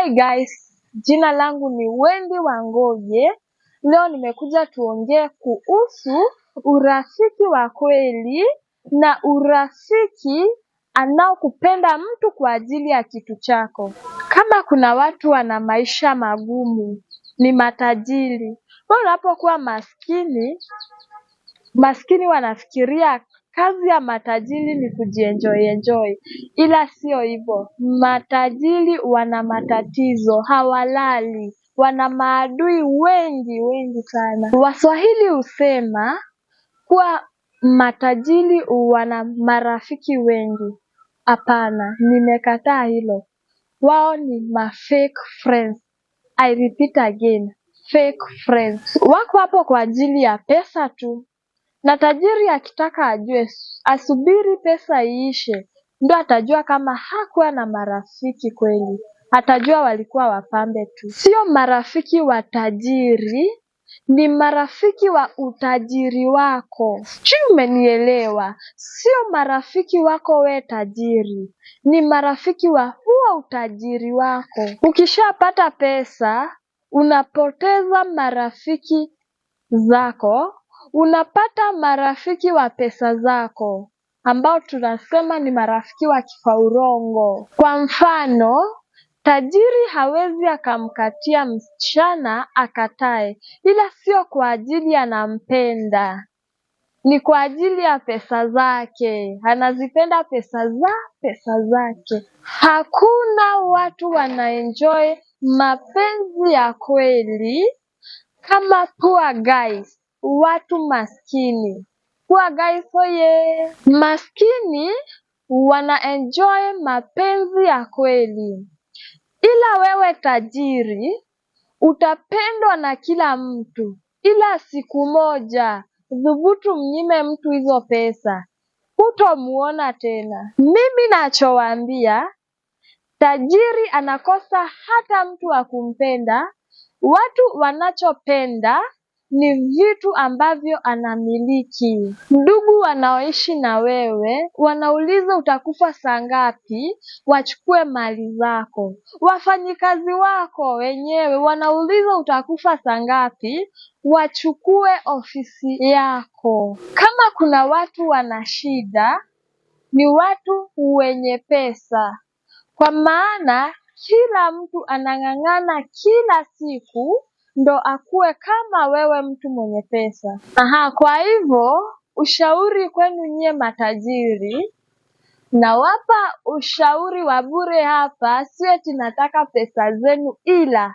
Hi guys, jina langu ni Wendy Wangoje. Leo nimekuja tuongee kuhusu urafiki wa kweli na urafiki anaokupenda mtu kwa ajili ya kitu chako. Kama kuna watu wana maisha magumu, ni matajiri. Wewe unapokuwa maskini, maskini wanafikiria kazi ya matajiri ni kujienjoy enjoy, ila sio hivyo. Matajiri wana matatizo, hawalali, wana maadui wengi wengi sana. Waswahili husema kuwa matajiri wana marafiki wengi. Hapana, nimekataa hilo. Wao ni ma fake friends. I repeat again, fake friends. Wako hapo kwa ajili ya pesa tu, na tajiri akitaka ajue, asubiri pesa iishe, ndo atajua kama hakuwa na marafiki kweli. Atajua walikuwa wapambe tu. Sio marafiki wa tajiri, ni marafiki wa utajiri wako. Sijui umenielewa? Sio marafiki wako we tajiri, ni marafiki wa huo utajiri wako. Ukishapata pesa, unapoteza marafiki zako, unapata marafiki wa pesa zako ambao tunasema ni marafiki wa kifaurongo. Kwa mfano, tajiri hawezi akamkatia msichana akatae, ila sio kwa ajili anampenda, ni kwa ajili ya pesa zake. Anazipenda pesa zake. Hakuna watu wanaenjoy mapenzi ya kweli kama poor guys, watu maskini. Poor guys oye! Maskini wanaenjoy mapenzi ya kweli, ila wewe tajiri utapendwa na kila mtu, ila siku moja dhubutu mnyime mtu hizo pesa, hutomuona tena. Mimi nachowaambia, tajiri anakosa hata mtu wa kumpenda. Watu wanachopenda ni vitu ambavyo anamiliki. Ndugu wanaoishi na wewe wanauliza utakufa saa ngapi, wachukue mali zako. Wafanyikazi wako wenyewe wanauliza utakufa saa ngapi, wachukue ofisi yako. Kama kuna watu wana shida, ni watu wenye pesa, kwa maana kila mtu anang'ang'ana kila siku ndo akuwe kama wewe mtu mwenye pesa. Aha, kwa hivyo ushauri kwenu nyie matajiri, nawapa ushauri wa bure hapa, sio eti nataka pesa zenu, ila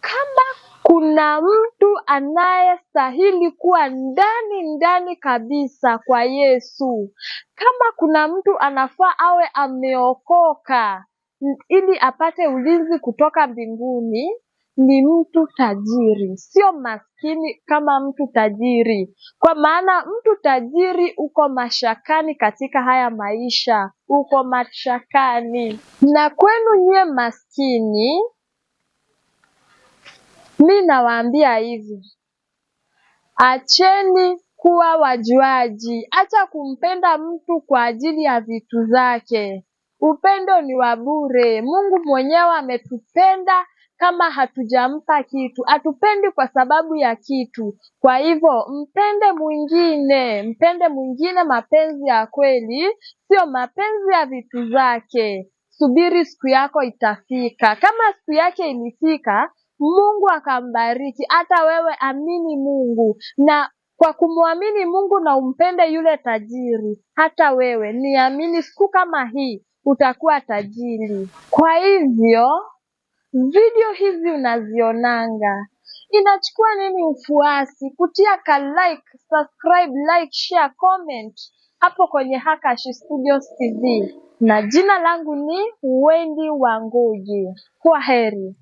kama kuna mtu anayestahili kuwa ndani ndani kabisa kwa Yesu, kama kuna mtu anafaa awe ameokoka ili apate ulinzi kutoka mbinguni, ni mtu tajiri, sio maskini kama mtu tajiri. Kwa maana mtu tajiri uko mashakani katika haya maisha, uko mashakani. Na kwenu nyie maskini, mi nawaambia hivi, acheni kuwa wajuaji, acha kumpenda mtu kwa ajili ya vitu zake. Upendo ni wa bure. Mungu mwenyewe ametupenda kama hatujampa kitu, hatupendi kwa sababu ya kitu. Kwa hivyo mpende mwingine, mpende mwingine mapenzi ya kweli, sio mapenzi ya vitu zake. Subiri siku yako itafika. Kama siku yake ilifika, Mungu akambariki. Hata wewe amini Mungu, na kwa kumwamini Mungu na umpende yule tajiri, hata wewe niamini, siku kama hii utakuwa tajiri. Kwa hivyo video hizi unazionanga, inachukua nini ufuasi kutia ka like, subscribe, like, share, comment hapo kwenye Hakashi Studios TV, na jina langu ni Wendy Wangugi. Kwa heri.